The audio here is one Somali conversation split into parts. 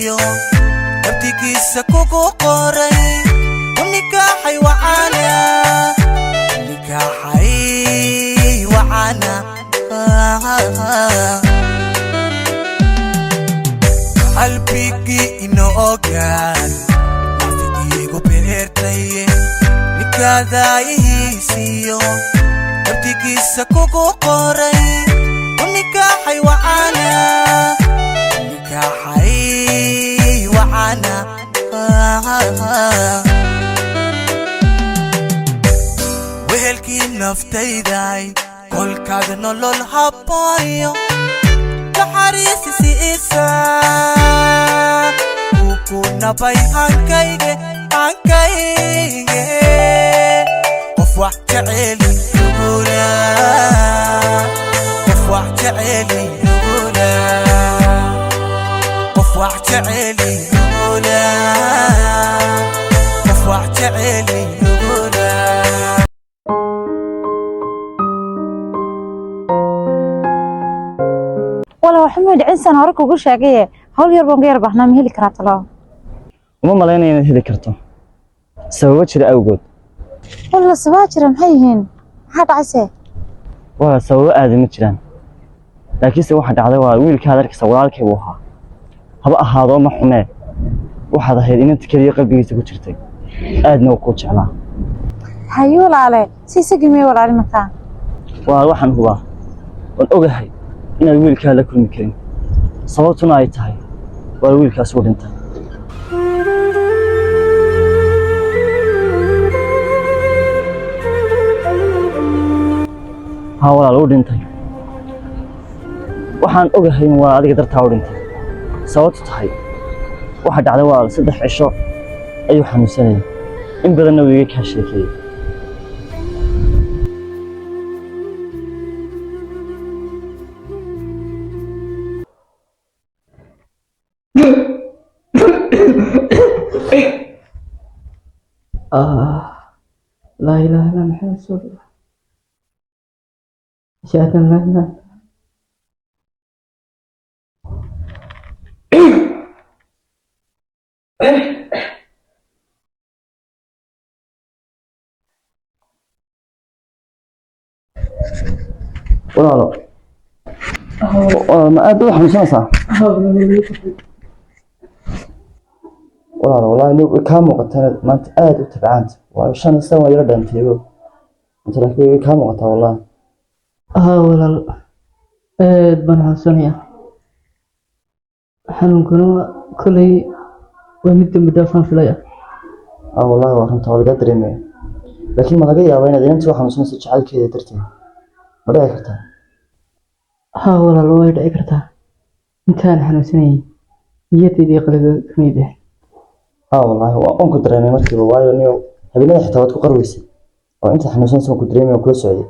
Daayihiisiyo abtigiisa kugu qoray, u nikaaxay wacana, nikaaxay wacana. Qalbigii ino ogaan naftigiigu beertay, ninkadaayihiisiyo abtigiisa kugu qoray, u nikaaxay wacana, nikaaxay wacana. Wehelkii naftayday, kolkaad nolol habooyo naxariisi siisa, ku nabay hankayge, hankayge. Qof wax jeceli nugula, qof wax jeceli nugula, qof wax jeceli nugula, qof wax jeceli nugula. Wala waxba dhicin, san hore kugu sheegaye, hawl yar baan ka yar baahnaa, ma heli karaa talo? Uma malaynaya inaad heli karto, sababo jira awgood. Wala sabaa jira maxay yihiin? Maxaa dhacayse? Waa sababo aada ma jiraan, laakiinse waxa dhacday waa wiilkaad arkaysa walaalkay buu ahaa. Haba ahaado ma xumee, waxaad ahayd inanta keliya qalbigiisa ku jirtay, aadna uu kuu jeclaa. Haye walaale, si isagii miyay walaali markaa? Waa waxaan hubaa, waan ogahay inaad wiilkaa la kulmi karin, sababtuna ay tahay waa wiilkaas uu dhintay. Haa walaal, uu dhintay. Waxaan ogahay in waa adiga dartaa u dhintay, sababtu tahay waxa dhacday waa 3 cisho ayuu xanuunsanayay, in badanna wuu iga kaa sheekeeyey. آه، لا إله إلا محمد رسول الله، أشهد أن لا إله. Walaalo, ma aad u xanuunsanaysaa? Walaalo, wallaahi way kaa muuqataa inaad maanta aad u tabcaanta, waayo shan san waa yara dhaanteego inta, laakiin way kaa muuqataa wallaahi. Haa walaal, aad baan xanuunsanayaa, xanuunkuna kolay waa mid dembi dhaafaan filaya. Ah wallaahi, waa runta, waa lagaa dareemaya, laakiin ma laga yaabaa inaad inantii u xanuunsanayso jacaylkeeda darteed? Ma dhici kartaa? Haa walaal, way dhici kartaa. Intaan xanuunsanayay niyadayda iyo qalbiga kamay bixin. Haa wallaahi, waa oon ku dareemay markiiba, waayo niyow habeenada xitaa waad ku qarweysay oo intaad xanuunsanaysa waan ku dareemay, waan kula socday,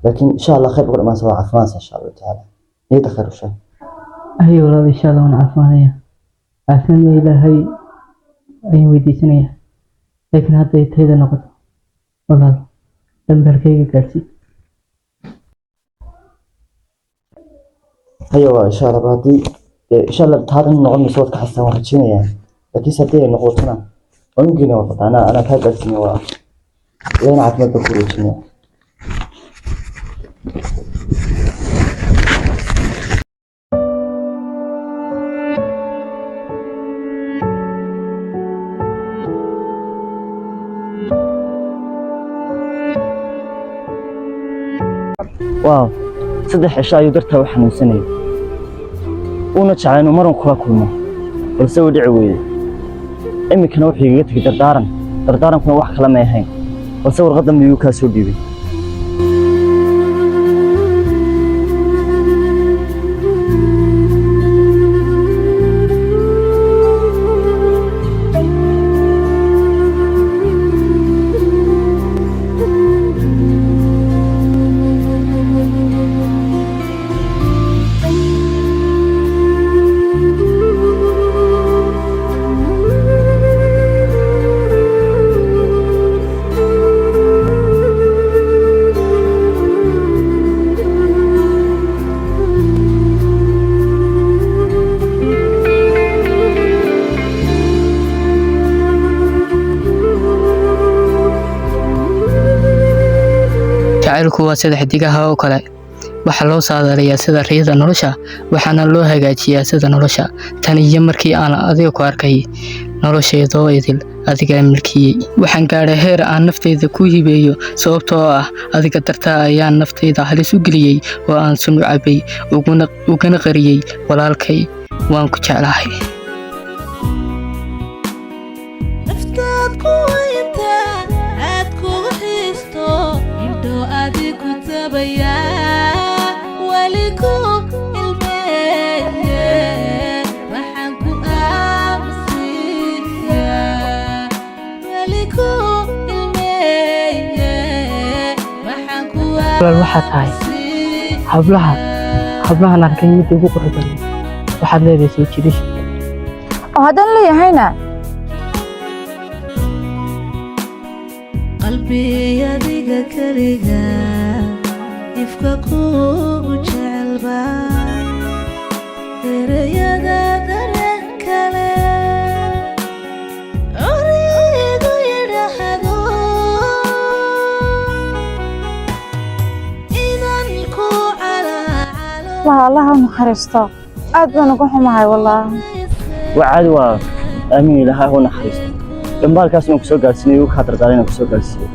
laakiin insha Allah khayr ba ku dhamaansa, waa caafimaadsa insha Allahu tacaala. Niyadda khayr u sheeg. Haye walaal, insha Allah waan caafimaadaya, caafimaadna Ilaahay ayaan weydiisanaya, laakiin hadday tayda noqoto walaal, dambalkayga gaadsii. Haya waa insha Allah, haddii insha Allah taadan noqon mayso, waad ka xastaa waan rajeynayaa, laakiinse haddii ay noqotona waan u geynaa warqada, anaa kaa gaadhsiinaya, waa Ilaahina caafimaad baa ku wareejinaya. Waaw, 3 cisho ayuu dartaa u xanuunsanayay, uuna jeclay inuu marun kula kulmo, balse uu dhici weeyey. Iminkana wuxuu igaga tegey dardaaran, dardaarankuna wax kale may ahayn balse warqaddan miyuu kaa soo dhiibay. Jacaylku waa sida xidigaha oo kale, waxaa loo saadaaliyaa sida riyada nolosha, waxaana loo hagaajiyaa sida nolosha. Tan iyo markii aan adiga ku arkay, noloshaydoo idil adigaa milkiyey. Waxaan gaadhay heer aan naftayda ku hibeeyo, sababtoo ah adiga dartaa ayaan naftayda halis u geliyey oo aan sun u cabay ugana qariyey walaalkay. Waan ku jeclahay. Naftaad ku weynta aad kugu xiisto, indho adi ku tabaya, weli ku ilmeeye, waxaan ku aamusiiyaa, weli ku ilmeeye, waxaan ku Walaal, waxaad tahay hablahan arkay midda ugu qurux badan. Waxaad leedahay soo jiidasho. Oo haddaan leeyahayna? Qalbi adiga keliga ifka kugu jecelba, ereyada dareen kale curigu yidhaahdo inan ku calaacalo. Walaal, Allah ha naxariisto, aad baan uga xumahay wallaahi. Waa caadi, waa aamin, Ilaahay ha u naxariisto. Dhambaalkaas inaan kusoo gaarsiinayo uu kaa dardaaray inaan kusoo gaarsiiyo.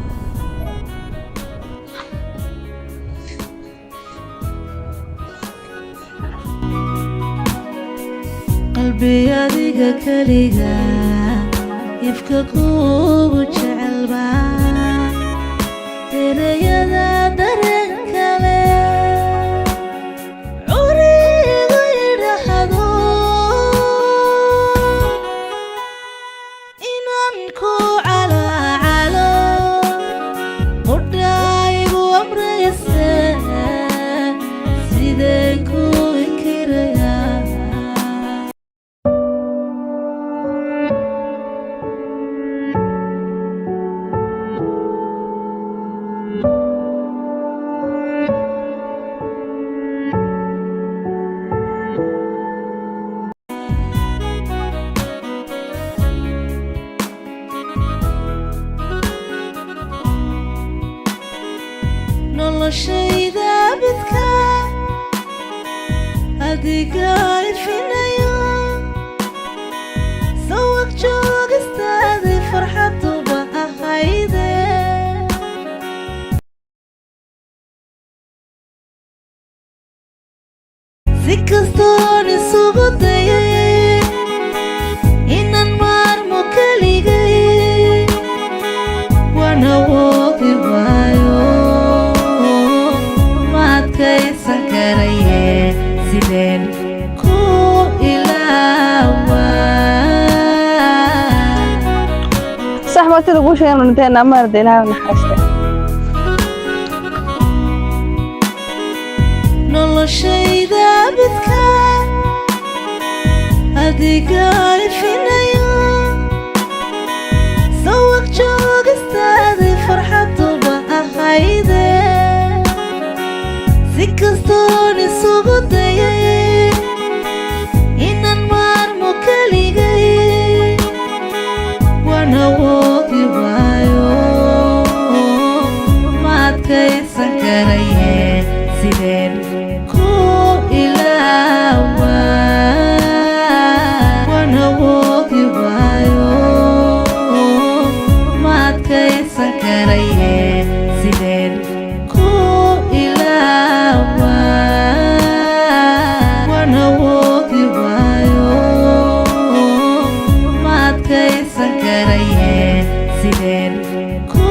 Qalbi adiga keliga ifka kugu jecelba, ereyada dareen kale curigu yidhaahdo inan ku calaacalo, qudhaygu amrayse, sideen ku inkirayaa? Noloshayda midka adiga ifinayo, sawag joogistaadii farxaduba ahayde. Si kastoon isugu dayay inaan maarmo keligay, waan awoodi waayo, ma adkaysan karaye, sideen ku ilaawaa? Sax baa sida kuu sheegan dhinteen amaarda, Ilaahay u naxariista. Noloshayda midka adiga ifinayo, sawag joogistaadii farxaduba ahayde. Si kastoon isugu dayay inaan maarmo keligay, waan awoodi waayo, ma adkaysan karaye, sideen ku ilaawaa? Waan awoodi waayo, ma adkaysan karaye, sideen ku ilaawaa? Waan awoodi waayo, ma adkaysan karaye, sideen ku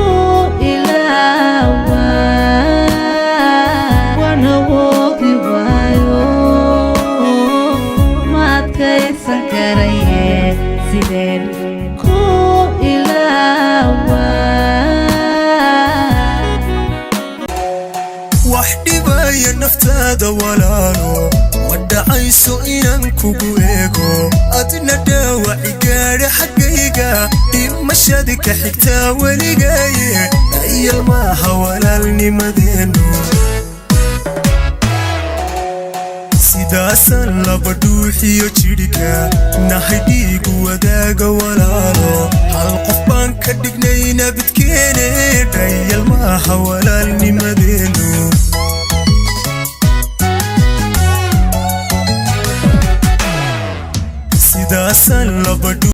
ilaawaa? Waan awoodi waayo, ma adkaysan karaye, sideen ku ilaawaa? Wax dhibaya naftaada walaalo, ma dhacayso inaan kugu eego, adna dhaawaci gaadha xaggayga, dhimashadi ka xigtaa weligaye, dhayal maaha walaalnimadeennu. Sidaasaan laba dhuuxiyo jidhka nahay, dhiigu wadaaga walaalo, hal qof baan ka dhignay nabadkeene. Dhayal maaha walaalnimadeenu. Sidaasaan laba.